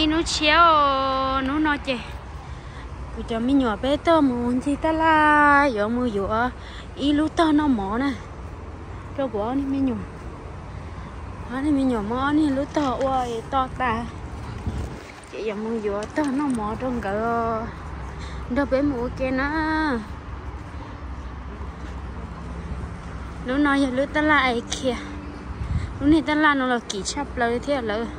Ib hnub tshiab, hnub no ces kuv cov me nyuam peb tuaj mus ncig taj laj yuav mus yuav ib lub tog noj mov na, rau kuv ob niag me nyuam. Ob niag me nyuam muab ob niag lub tog ua to tas, ces yuav mus yuav tog noj mov rau nkawd, nrog peb mus ua ke na. Lub no yog lub taj laj IKEA. Lub niag taj laj no los kim tshaj plaws thiab lawm.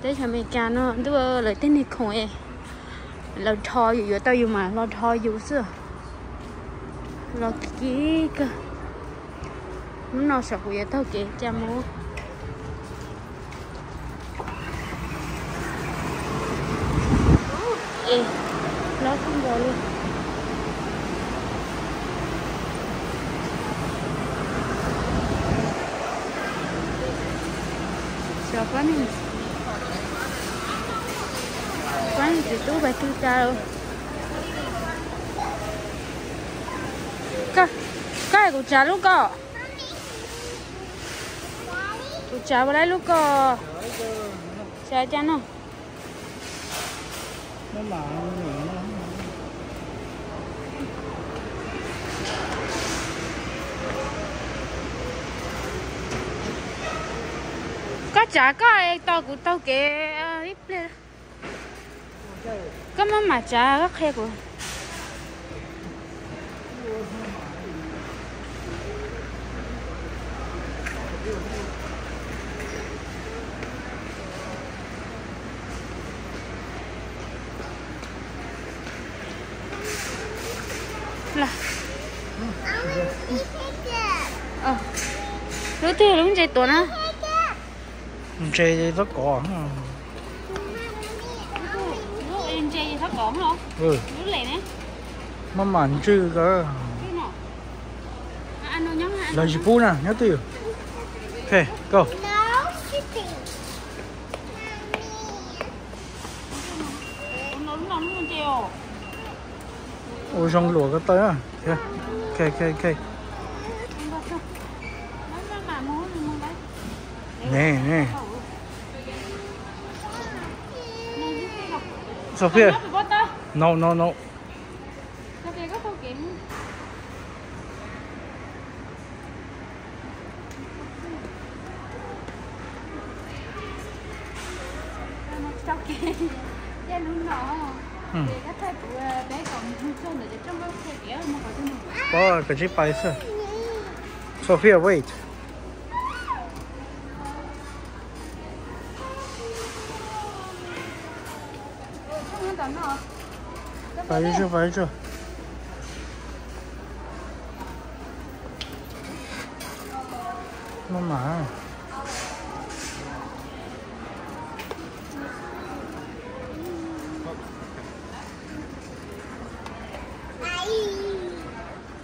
Teb chaws Amelikas no ntuj, lawv tej niag khoom es lawv rho yus, yuav tau yus mas los rho yus xwb. Los kim kawg. Hnub no saib kuv yuav taug kev cas mus. Es, loj kawg nkaus li. Xyov pab neeg, pab neeg txiv tub pais twg cas. Koj, koj hais kuv tsav lub ko. Kuv tsav ua lawm lub ko. Tsav cas no. Koj tsav koj es tos kuv taug kev ib pliag. Koj maj mam tsav, koj qhia kuv. Lub twg lub ntses tuav na? Ntses txob kov. Maj mam ntswj ko. Los tsis pub na, nyob twj ywm. Ok, go. Ua zoo luam ko taw. Ok, ok, ok. Ne, ne. Sophia. No, no, no. Pab kav tsij pais xwb. Sophia, wait. Pais zuj zus, pais zuj zus. Maj mam.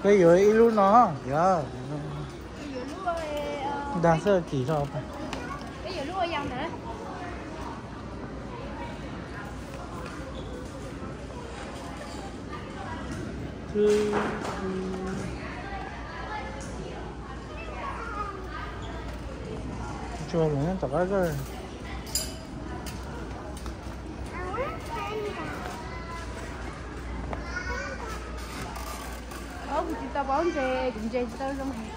Peb yuav ib lub no, yog. Dag xwb, kim rau. Tsuag lawm tom qab ko. Kuv tsis tau paub ntses, kuv ntses tsis tau zoo heev.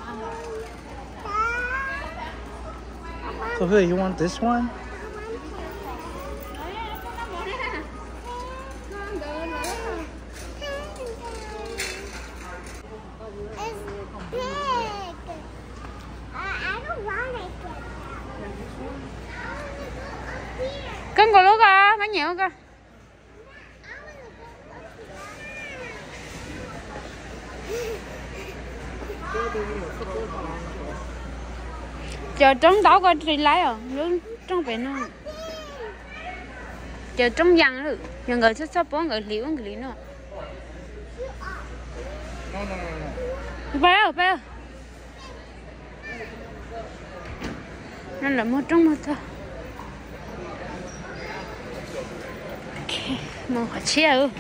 Sophia, you want this one? It's big. I, I don't want it. Koj nkaus lub ko, koj nyiam lub ko. Cov roob ntaub ko tsis laib os, lub rooj pem no. Cov roob yas lawm, yog nkawd txhob txhob pub nkawd hliv ub nkawd hliv no. Pab, pab. No lawv muag rooj muag tog. Mus qhov tshiab.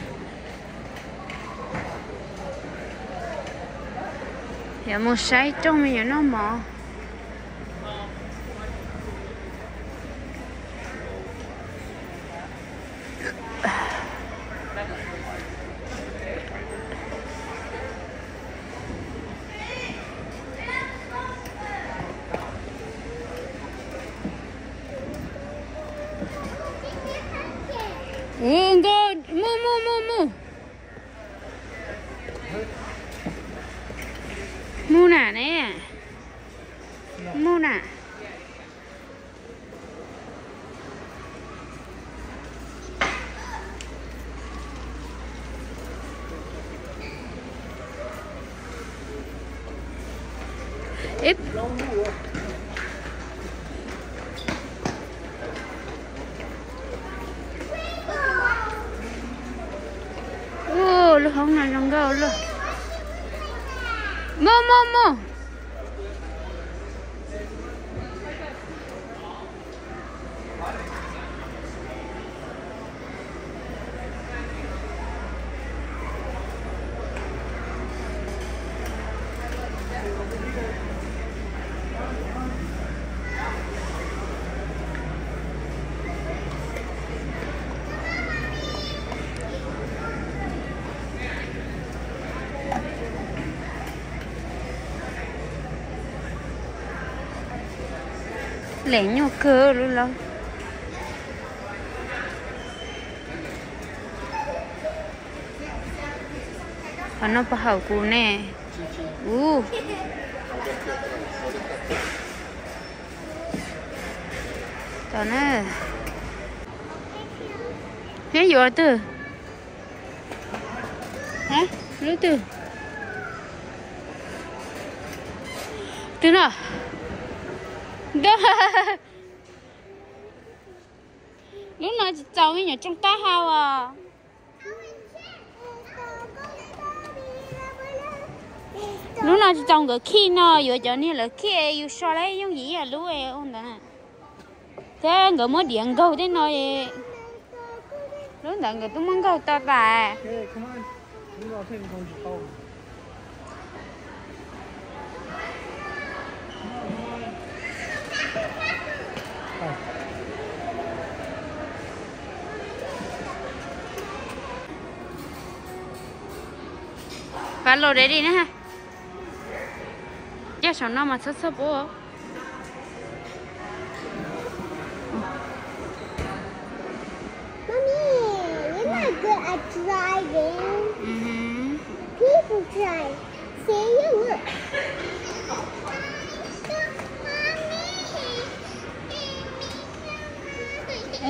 Yuav mus saib rooj me nyuam noj mov. Ua nkauj, mus mus mus mus. Mus na ne. Mus na. Ua, lub hoob no zoo nkauj luaj. Mus mus mus. Leej nyuaj kawg lub laub. Qhov no puas haum kuv ne? Ub. Tom na. Neb yuav twg? Lub twg? Twg no? Lub no tsis txaus me nyuam tsooj taub hau os. Lub no tsis txaus nkawd khij no, yuav cov niag lawv khij yus so lawm yooj yim ib yam lub ua ntawd na. Thiab nkawd muab diav nkaug tej no, lub ntawd nkawd twb muab nkaug tau tas. Pab los deb li na. Coj saum no mas txhob txhob pub. Mommy, you're not good at driving. Mm-hmm. People drive. See you, look.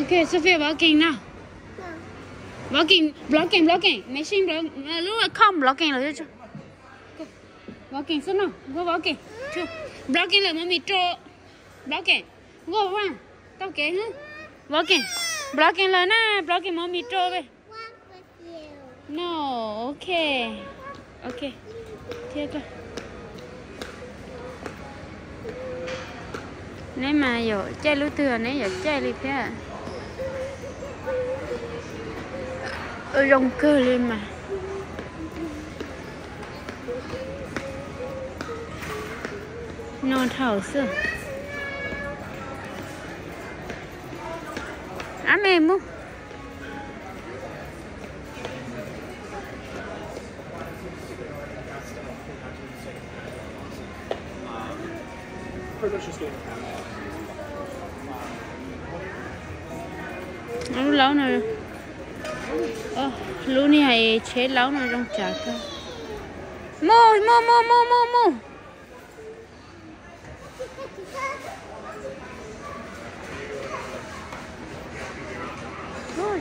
Okay, Sophia, walking now. Walking, blocking, blocking. Machine block, lub com blocking lawm. Walking xwb no, go walking. Blocking lawm, mommy rau. Blocking. Go run. Tau kev hwb. Walking. Blocking lawm na, blocking mommy rau ve. No, ok. Ok. Thiab koj. Neb mas yuav caij lub twg neb yuav caij li thiab. Zoo kawg li mas. No dhau xwb. Ab me mus. Lub laub no, lub niag tsheb laub no zoo tsav kawg. Mus mus mus mus mus mus.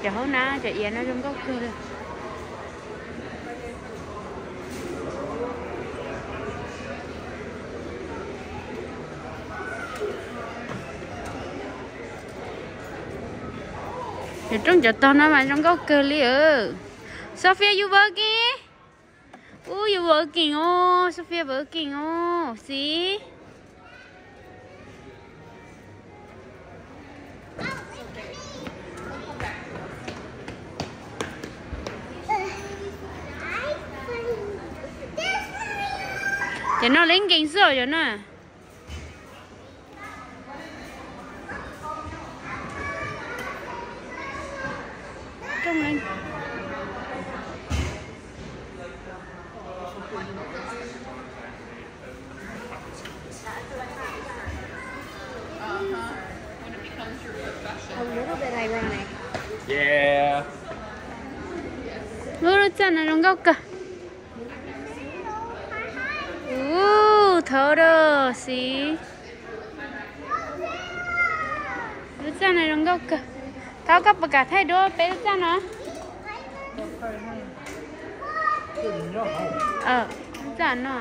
Cov hauv na, cov iav no zoo nkauj kawg li. Cov rooj cov tog no mas zoo nkauj kawg li. Sophia, you working? Ub, you working os, Sophia working os, see? Cov no leej nkees xwb os cov no. Lub lub txaj no zoo nkauj kawg. Ub, thov rau xis. Lub txaj no zoo nkauj kawg. Thov koj puas kam thaij duab peb lub txaj no? Lub txaj no.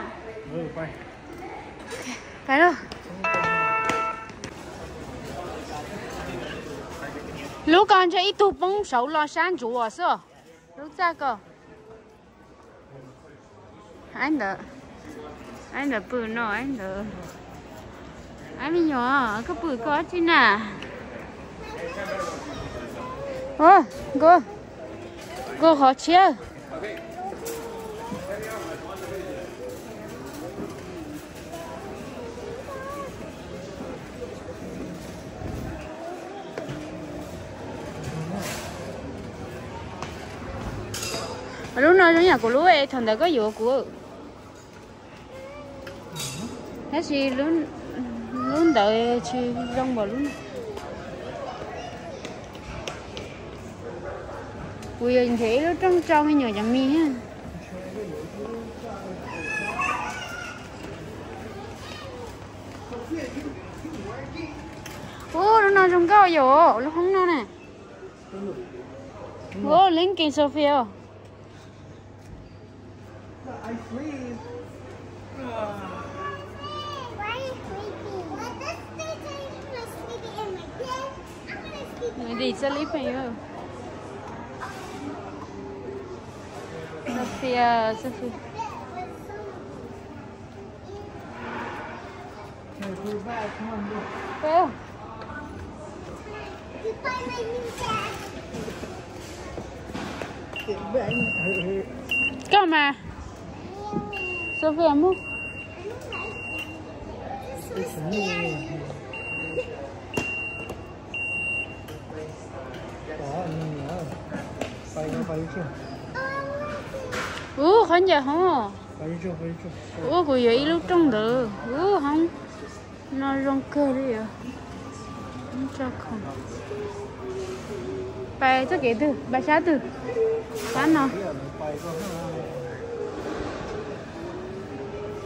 Pais lauj. Lub ko ntshe ib tug poob saud los sab ntsuav xwb. Lub txaj ko. Aib ntawd, aib ntawd pw no, aib ntawd. Aib me nyuam, koj pw koj dab tsi na? Nkauj, nkauj qhov tshiab. Lub no zoo yam kuv lub es thaum ntawd koj yuav kuv. Tab sis lub ntawd tsis zoo npaum lub. Kuv yuav nrhiav ib lub rooj rau me nyuam cov mis. Ub, lub no zoo nkauj yom, lub hoob no na. Ub, Lincoln Sophia. Maybe sleeping. Sophia, Sophia. Koj mas. Sophia mus. Ub, qhov ncaws hoob. Ub, kuv yuav ib lub rooj ntawd. Ub, hoob no zoo kawg li. Pais txoj kev twg, pais sab twg? Sab no.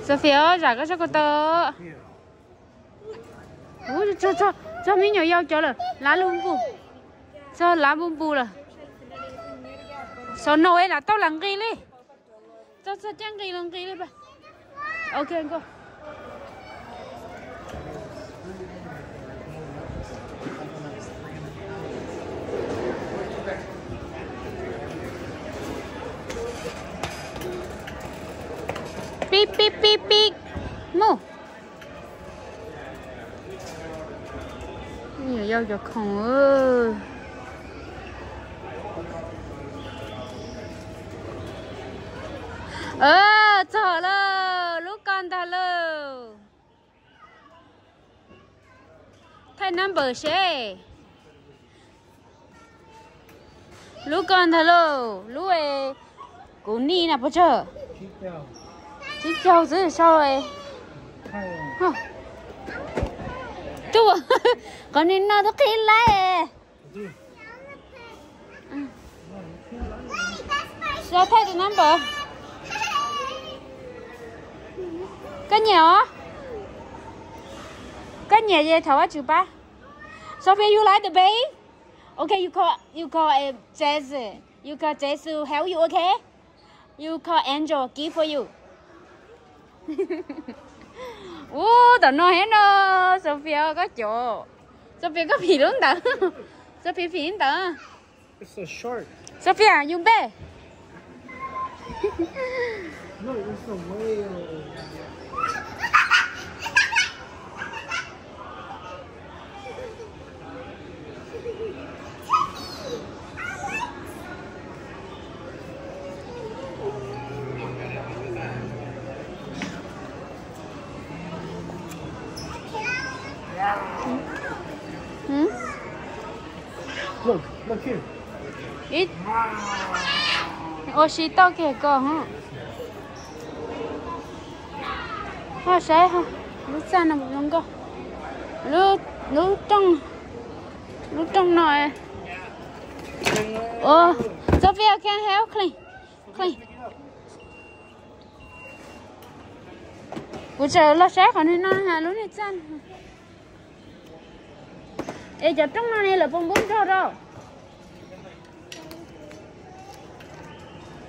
Sophia, zam koj txoj ko taw. Ub, txog me nyuam yaus cov lawm, lav lub npu. Txog lav npu npu lawm. Xaus no es lam tau lam nqis li. Txog txog caj nqis los nqis li. Ok, nkauj. Pib pib pib pib. Mus. Nyuam yaus cov khoom. Txog lawm, lub ko ntag lauj. Thaij number seb. Lub ko ntag lauj, lub es kuv nij na puas tsawg? Tsib caug xwb sau. Tub, qhov nim no twb qhib laib. Sau thaij tus number. Koj nyiam os? Koj nyiam ces thov Vajtswv pab. Sophia, you like the bass? Okay, you call, you call, uh, Jesse. You call Jesse to help you, okay? You call Angel, give for you. Ub, tom no heev no, Sophia koj cov. Sophia koj phim lub ntawd. Sophia phim ntawd. Sophia, you bet. Ib, ua si toj kiag ko hov. Ho saib ho, lub txaj no zoo nkauj. Lub, lub rooj, lub rooj no Ua, Sophia, can help clean? Clean. Kuv tseem los saib qhov niag no, lub niag txaj. Es cov rooj no ne lawv puas npub nrog rau?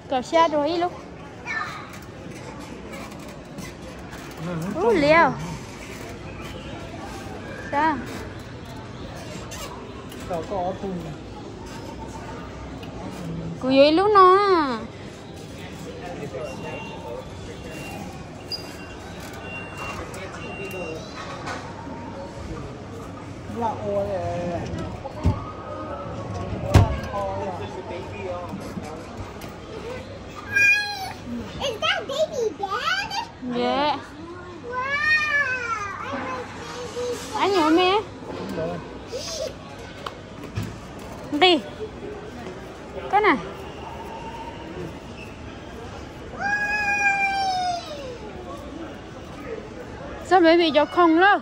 Kom xya rau ib lub. Ub, liab. Kuv yuav ib lub no. Is that baby bed? Yeah. Wow, I like baby bed. Nqis. Koj na. Txog baby cov khoom lawm.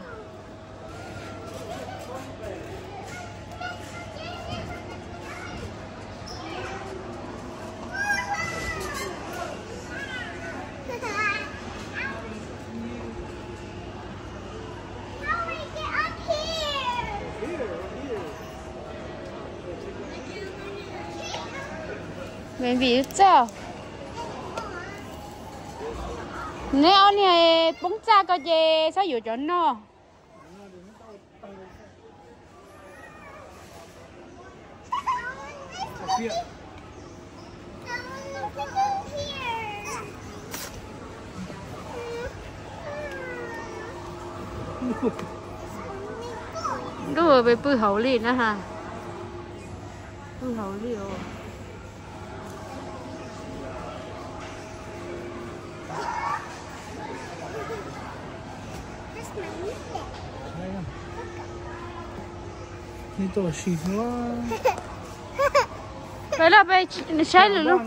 Baby txaj. Neb ob niag poob txaj ko ces txhob yuav cov no. Ntuj, peb pw hauv li na ha. Pw hauv li os. Peb los peb saib lwm lub.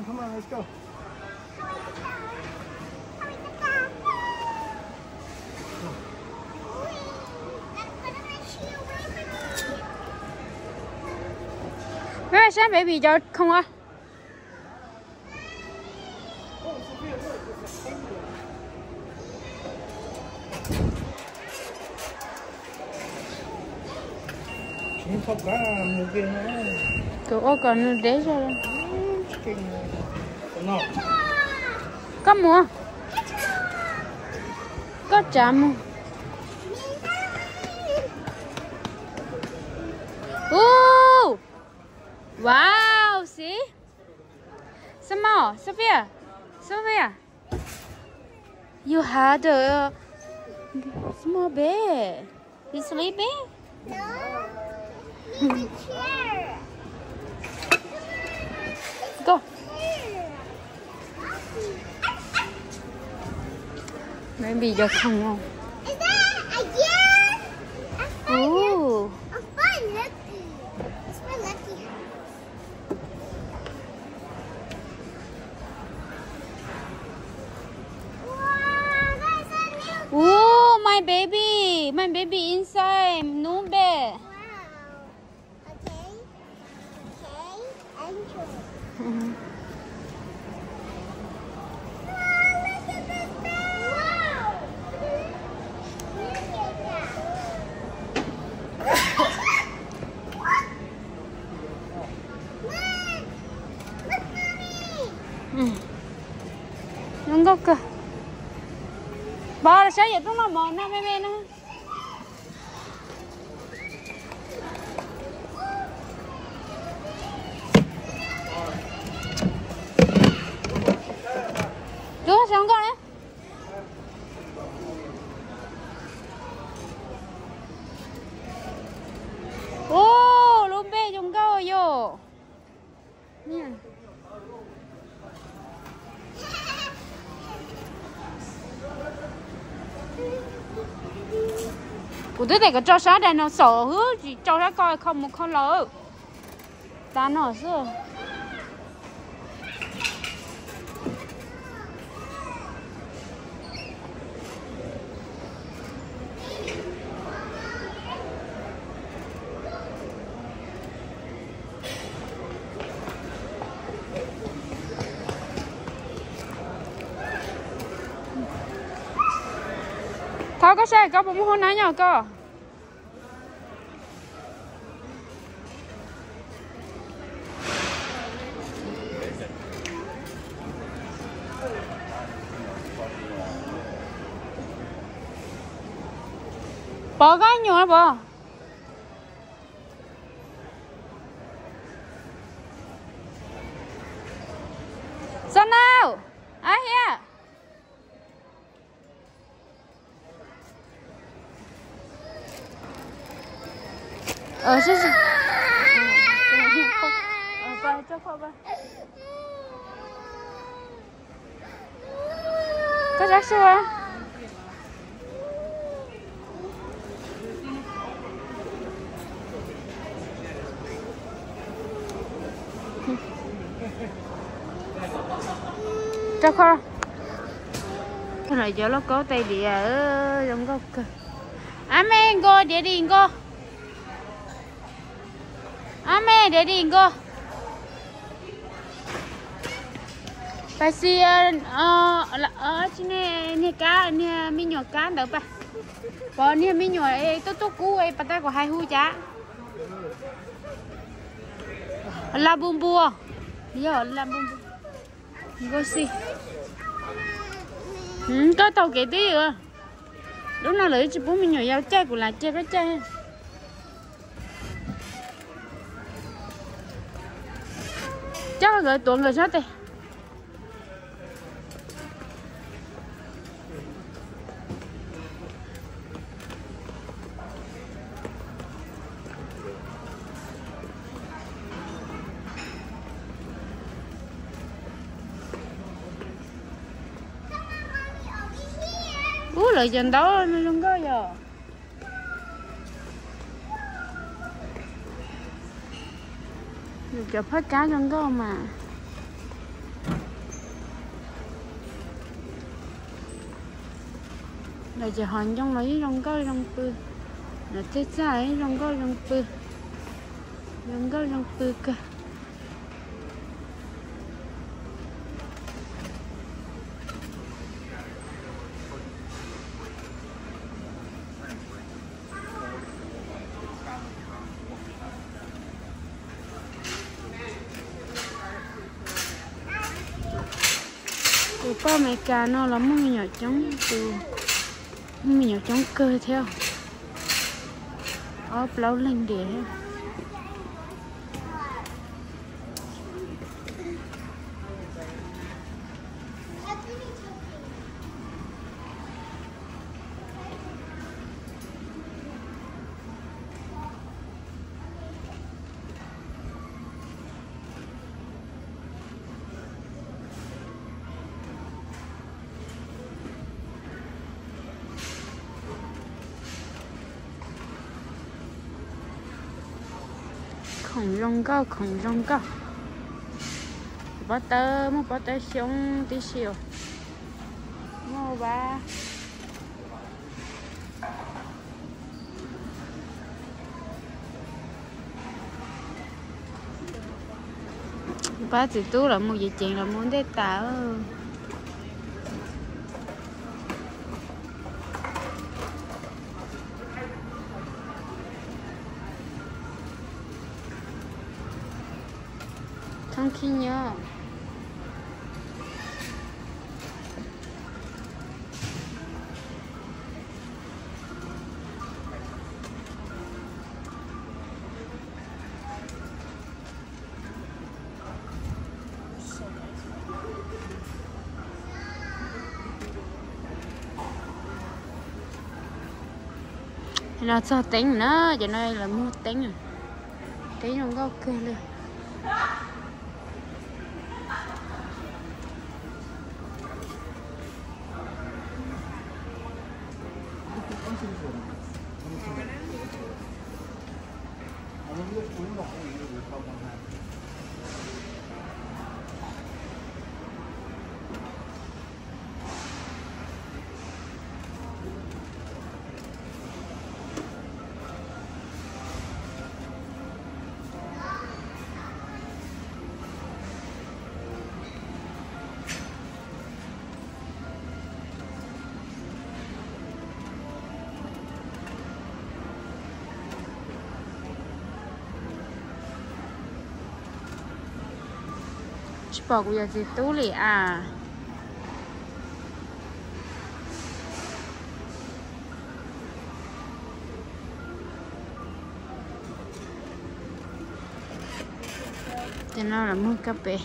Peb saib baby cov khoom os. Tus ua kom nws deb zog. Koj mus. Koj tsav mus. Ub. Wow, see? Small, Sophia, Sophia, you had a small bed. You sleeping? No. Need a chair. Go. Maybe your phone. Is that a yes? Ooh. I'm fine, lucky. It's my lucky house. Wow, that's a new bed. Ooh, my baby. My baby inside new bed. Wow. Okay. Okay. Enjoy. Wow, look at this bed. Wow. Look at that. Zoo nkauj kawg. Pov saib yam rooj no mov no me me no. Lub zoo nkauj na. Ub, lub npe zoo nkauj yom. Kuv twb tias kom tso sab dinosaur xwb, tsis tso sab ko kho mus kho los. Tav no xwb. Thov koj saib koj puas muaj hoob nab nyob koj. Pov koj nyuam pov. Xo nau, ab hiab. Koj sab sua. Rau kho. Lawv cov lauj kaub tais diav zoo nkauj kawg. Ab me nkauj diav di nkauj. Ab me diav di nkauj. Pas xis, tsis niag kab, niag me nyuam kab ntawd pas. Pov niag me nyuam tub tub kub pas tas kuv hais hu cas. La bu npua. Yog la bu npua. Nkauj xij. Koj taug kev twb ywm. Lub no lawv tsis pub me nyuam yaus caij, kuv lam cia koj caij. Coj nkawd tuav nkawd sab tes. Ub, lawv cov ntaub zoo nkauj yom. Cov phab kab zoo nkauj mas. Lawv cov hov ncoo los yeej zoo nkauj zoo pw. Lawv tej txaj yeej zoo nkauj zoo pw. Zoo nkauj zoo pw kawg. Tus poj Amelikas no los muaj me nyuam coob, tus muaj me nyuam coob kawg thiab, ob plaub leeg diam thiab. Khoom zoo nkauj, khoom zoo nkauj. Pob tawb, muaj pob tawb xyoob tib si. Muaj vaj. Pab txiv tub los mus ceev ceev los mus ntej tas. Thoob khib nyob. No txog teeb na, cov no lawv muag teeb, teeb zoo nkauj kawg li. Tsis pom kuv yawm txiv tub li as. Ces no lawv muag kab pes.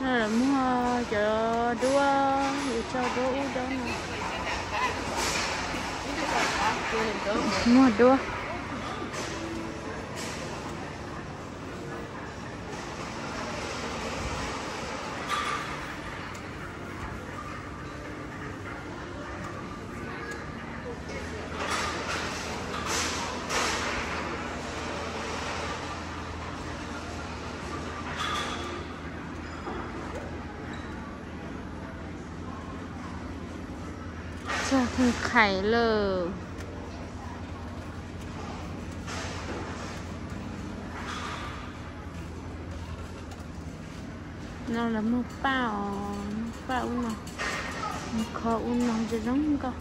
No lawv muag cov duab, yus tso duab ub duab no. Muag duab. Txog theej qhais lawm. No lawv muag paj os, muag paj ub no, muag kho ub no zoo zoo nkauj.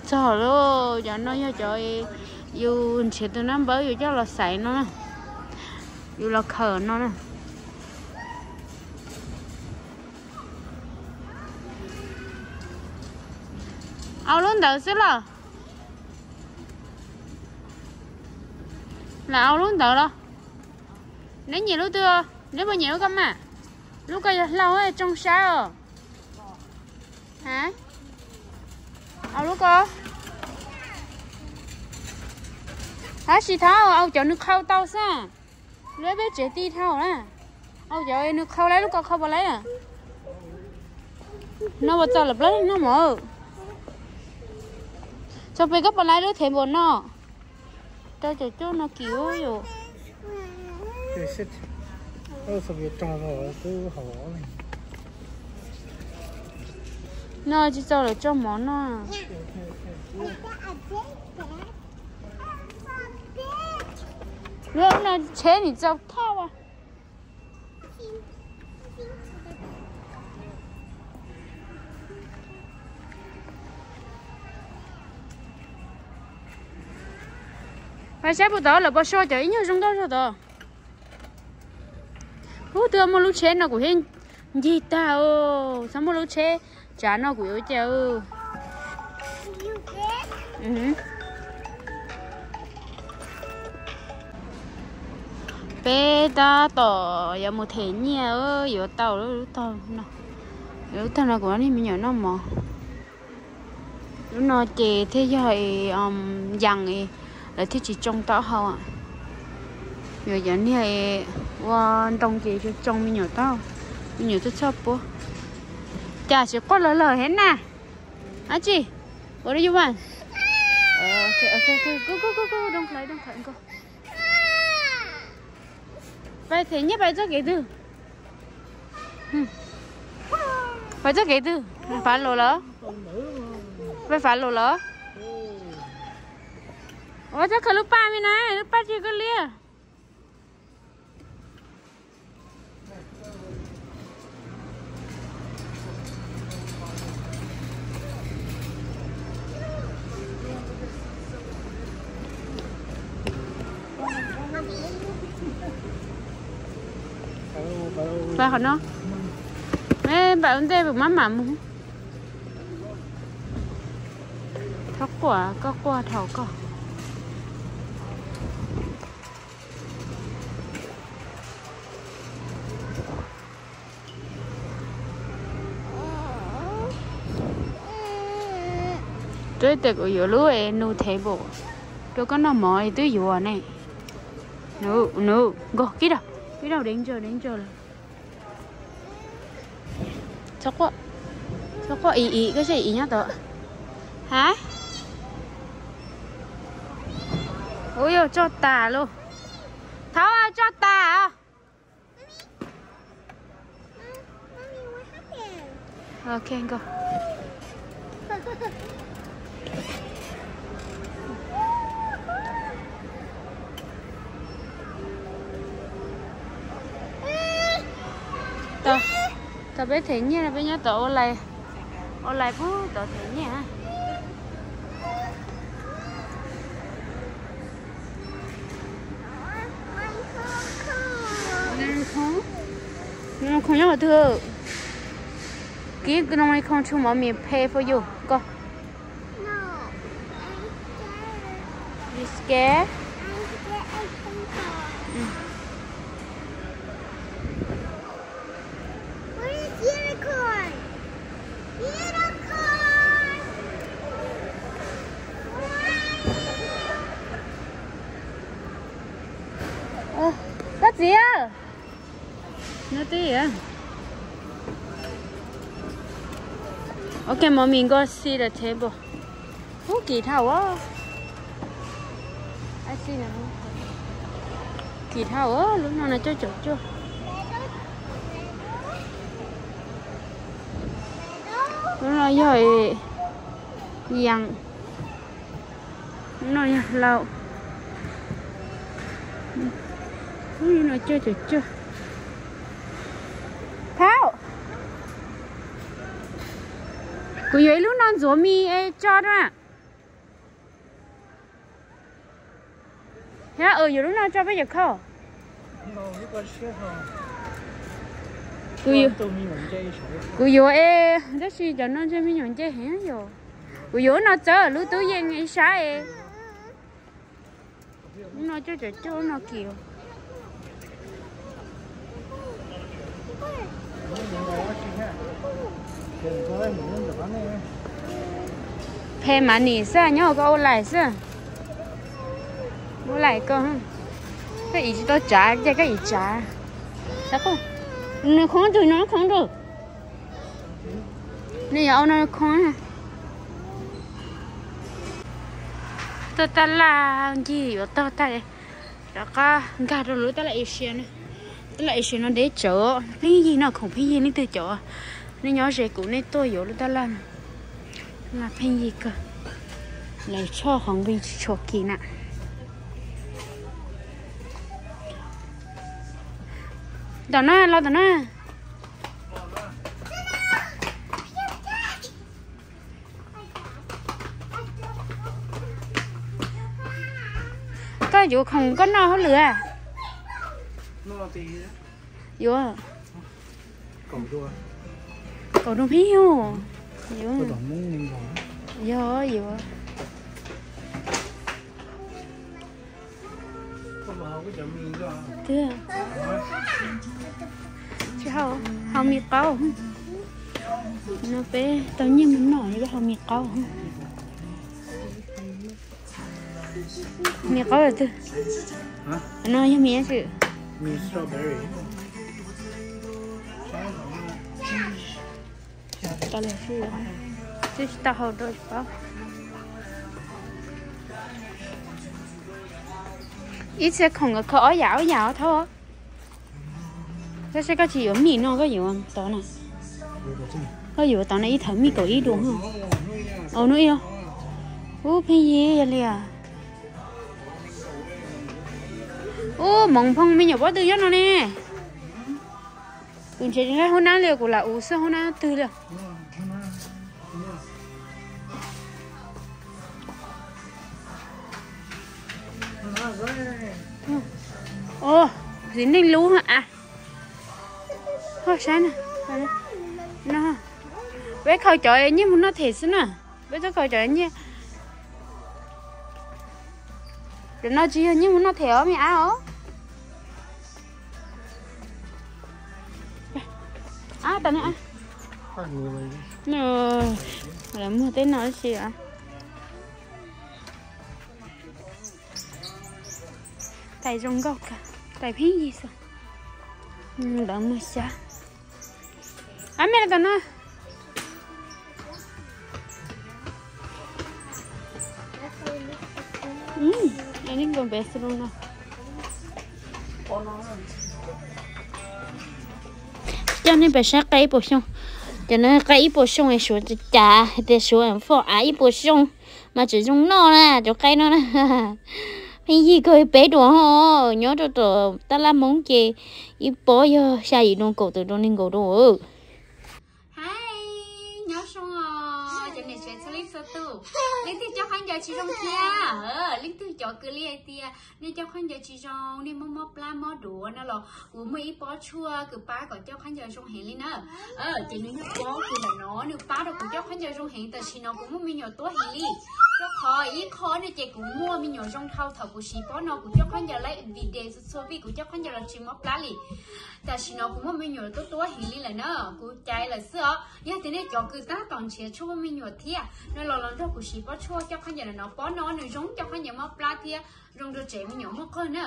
Txog lawm, cov no yog cov yus nrhiav tus nab npawb yus coj los xaiv no na, yus los khaws no na. Au lub ntawd xwb los? Lam au lub ntawd los? Neb nyiam lub twg? Neb puas nyiam lub ko mas? Lub ko yog hlau tsoo sab os. Au lub ko. Tab sis thov au cov nws qhau tau xwb. Lub peb tsev ti dhau na. Au cov nws qhau lawm, lub ko qhau puas laib? No puas txaus lawm plaub leeg noj mov? Txog pem koj puas laib lub thev npaum no? Rau cov cuaj no kim yus. No tsis txaus lawm tso mov no. Lub no tsheb nim txaus thoj as. Pais saib puas tau lawm, pos so cov ib nyuag zoo nkauj zog tod. Ub, twb muaj lub tsheb no kuv thiaj ncig tag. Txhob muaj lub tsheb tsav no kuv yuav ua cas. Peb tab tom yuav mus them nyiaj, yuav tau lub tag no, lub tag no kuv niag me nyuam noj mov. Lub no ces thiaj yog yas, lawv thiaj tsis tsoo taub hau. Yuav cov niag ua ntoo ces tsoo me nyuam taub, me nyuam txhob txhob puab. Cas tsis quaj lawg lawg thiab na? Ab tsi, ua li yuj mas. Pais them nyiaj pais txoj kev twg? Pais txoj kev twg? Fav lus lawm? Pais fav lus lawm? Ua txhob khaws lub paj me na, lub paj tsis koj liab. Pais qhov no. Pais ua ntej, peb mam mam mus. Txhob quaj, koj quaj dhau koj. Txog tias kuv yuav lub new table rau koj noj mov twb yuav ne. Nws, nws, nkaus kib rau, kib rau dev ntsaws, dev ntsaws lawm. Txhob quaj, txhob quaj, ib ib, koj seb ib nyob tod. Ha? Ua yog tso tas lauj. Thaub, tso tas. Ok, nkaus. Tau, tau peb them nyiaj no peb nyob tod ua live, ua live pub tod them nyiaj. Noo khoo nyob qhov twg? Give noo khoo to mommy pay for you. Go. You scared? Where's unicorn? Unicorn! Koj txiv, no twb. Ok, mommy, go see the table. Ub, kim dhau. Kim dhau, lub no no coj caum cuaj. Lub no yog yees. Lub no yog hlau. Lub no coj caum cuaj. Thaub, kuv yuav ib lub no ntxuav mis es tso rau na. Thiab, yuav lub no tso peb cov khau. Kuv yuav es tab sis cov no ntshe me nyuam nce heev yom. Kuv yuav lub no txawb lub tub yees ib sab es. Lub no coj caum cuaj, lub no kim. Phem mas nim xwb, nyob koj ua lais xwb. Ua lais koj, koj ib tsis tau tsav ces koj ib tsav. Nws khoob ntug, nws khoob ntug. Nws yuav ua no khoob. Tog tab laj ncig yuav tog tag, rov qab nkag rau lub tab laj Asia na. Tab laj Asia no deb tsawv, pheej yig no, khoom pheej yig leej twg cov. Nej nyob ze kuv nej tuaj yuav lub tab laj no. Laj pheej yig kawg. Lawv tshoj qhov nqi tsis tshua kim na. Tom no, los tom no. Koj yuav khoom koj noj hauj lwm a? Yuav. Kaum rau peb yug. Yuav, yuav. Tsis haus, haus mis qaub. No peb tau nyiaj mus noj, haus mis qaub. Mis qaub twg? No yog mis dab tsi? Twb tsis tau haus rau tsis paub. Ib txhia khoom nkawd khaws ob yam ob yam os Thaub. Tab sis koj tsis yuav mis no, koj yuav tod na. Koj yuav tod na, ib thawv mij kaum ib dua. Au, hnub ib. Ub, pheej yig yog li as. Ub, moov phoo me nyuam pob tw nyob no ne. Kuv ntshe nqaij hoob nab li, kuv lam ua xwb hoob nab twg li. Txiv neej lub a. Ho saib na. No, peb khaws cov nyiaj mus noj them xwb na. Peb twb khaws cov nyiaj. Cov no tsis yog nyiaj mus noj them os me ab os. Ab, tas ne ab. Lawv muag tej no ib si as. Tais zoo nkauj kawg, tais pheej yig xwb. Lawv muag xyab. Ab, me los tom no. Nkaus pem xwb no. Coj nej pem saib qaib ib puas xyoo. Cov no qaib ib puas xyoo es Suav cas tias Suav foj av ib puas xyoo mas tseem zoo noj na, cov qaib no na. Pheej yig kawg, peb duas ho nyob rau tom tab laj Hmoob ces ib pob yog xya yim rau kaum tawm rau nees nkaum rau. Hais, nyob zoo os cov niam tsev txhua leej txhua tus. Leej twg coj khaub ncaws tsis zoo thiab, leej twg cov kws li hais tias nej coj khaub ncaws tsis zoo, nej muaj mob plab mob duav no los kuv muaj ib pob tshuaj kws pab kom coj khaub ncaws zoo heev li na. Ces nws yog pob kws ntawm no nws pab rau kuv coj khaub ncaws zoo heev, tam sim no kuv muaj me nyuam tuab heev li. Rau qhov ib qho no ces kuv muaj me nyuam zoo dhau thaum kuv siv pob no kuv coj khaub ncaws lawm, vim tias txhua txhua vij kuv coj khaub ncaws los tsis mob plab li. Tam sim no kuv muaj me nyuam tuab tuab heev li lawm na, kuv caiv lawm xwb os. Yog tias nej cov kws tab tom nrhiav tshuaj muaj me nyuam thiab no los los nrog kuv siv pob tshuaj coj khaub ncaws ntawm no, pob no nws zoo coj khaub ncaws mob plab thiab zoo rau tsev me nyuam muaj qawg na.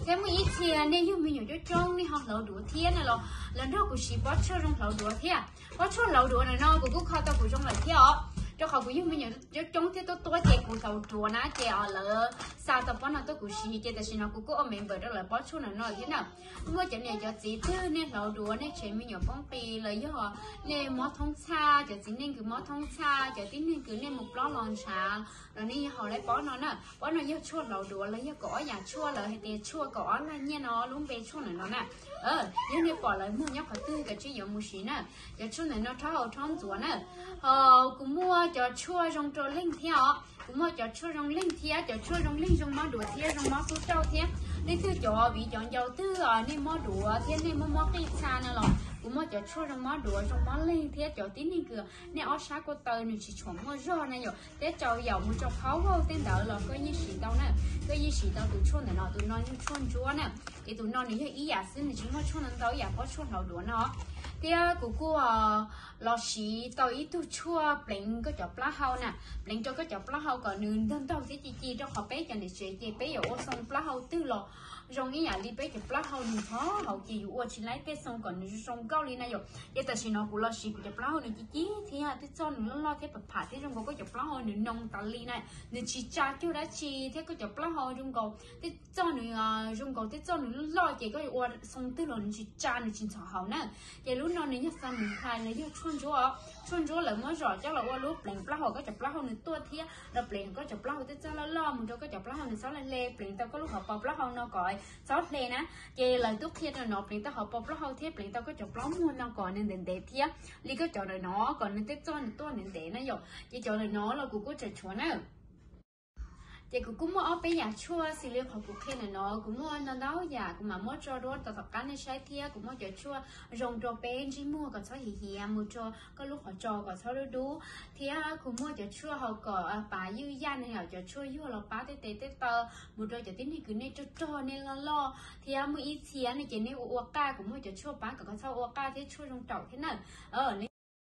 Thiab muaj ib txhia nej yug me nyuam coob coob nej ho hlauv duav thiab no los los nrog kuv siv pob tshuaj zoo hlauv duav thiab. Pob tshuaj hlauv duav ntawm no kuv kuj kho tau kuv zoo lawm thiab os, rau qhov kuv yug me nyuam coob coob thiab tuab tuab ces kuv hlauv duav na ces lawv xa tau pob no tuaj kuv siv ces tam sim no kuv kuj ua member rau lawv pob tshuaj ntawm no thiab na. Muaj cov niam cov txiv twg nej hlauv duav nej tsev me nyuam poob qis los yog nej mob thoob txhaj, cov txiv neej kws mob thoob txhaj, cov tib neeg kws nej mus plob los ntshav los nej yuav haus lawv pob no na. Pob no yog tshuaj hlauv duav los yog kaum ob yam tshuaj, lawv hais tias tshuaj kaum ob lag nyiaj no lub npe tshuaj ntawm no na. Yog nej pom lawv muag nyob qhov twg kav tsij yuav mus siv na. Cov tshuaj ntawm no rhaub haus rhaub ntxuav na. Ho kuv muaj cov tshuaj zoo rau leeg thiab os, kuv muaj cov tshuaj zoo leeg thiab, cov tshuaj zoo leeg zoo mob duav thiab zoo mob kub rauj thiab. Leej twg cov viv cov ncaus twg nej mob duav thiab nej muaj mob qij txha no los kuv muaj cov tshuaj zoo mob duav zoo mob leeg thiab cov tib neeg kws nej ob sab ko taw nws tsis tshua muaj zog na yom, teb tsaus yaum mus rau qhov vauj tej ntawd los koj yeej siv tau na. Koj yeej siv tau tus tshuaj ntawm no, tus no yog tshuaj ntsuab na. Ces tus no nws yog ib yam xwb, nws tsis muaj tshuaj ntau ntau ib yam pob tshuaj hlauv duav no. Thiab kuv kuj los siv tau ib tug tshuaj pleev koj cov plaub hau na, pleev rau koj cov plaub hau kom nws ntog ntog thiab ci ci, rau qhov peb cov niam tsev ces peb yuav ua xoo plaub hau twg los zoo ib yam li peb cov plaub hau nws ntxhov hauv ces yus ua tsis laib tej xoo kom nws zoo nkauj li na yom. Ces tam sim no kuv los siv kuv cov plaub hau nws ci ci thiab tej txoj nws loj loj thiab pham pham thiab zoo nkaus koj cov plaub hau nws noo tas li na, nws tsis tsa cuag dab tsi thiab koj cov plaub hau zoo nkaus tej txoj nws zoo nkaus tej txoj nws loj loj ces koj yuav ua xoo twg los nws tsis tsa nws tsis ntxhov hauv na. Ces lub no nws yog xa mus phais los yog tshuaj ntsuab, tshuaj ntsuab lawv muab zom coj los ua lub pleev plaub hau koj cov plaub hau nws tuaj thiab los pleev koj cov plaub hau tej txoj loj loj mus rau koj cov plaub hau nws txhob hle hle, pleev tau koj lub hauv paus plaub hau no kom txhob hle na. Ces lawv twb qhia rau no pleev tau hauv paus plaub hau thiab pleev tau koj cov plaub muag no kom nws ntev ntev thiab li koj cov ntawm no kom nws tej txoj nws tuaj ntev ntev na yom. Ces cov ntawm no los kuv kuj tseem tshuav na. Ces kuv kuj muaj ob peb yam tshuaj xws li qhov kuv qhia ntawm no, kuv muaj ntau ntau yam kuv mam muab tso rau tom qab nej saib thiab. Kuv muaj cov tshuaj zoo rau peb ntsej muag kom txhob hiav hiav, mus rau koj lub qhov tsos kom txhob dub dub, thiab kuv muaj cov tshuaj haus kom pav ywj yaj ne, yog cov tshuaj yuag los pab tej tes tej taw, mus rau cov tib neeg kws nej rog rog nej loj loj, thiab muaj ib txhia ne ces nej ua ua qaj, kuv muaj cov tshuaj pab kom koj txhob ua qaj thiab tshuaj zoo raum thiab na.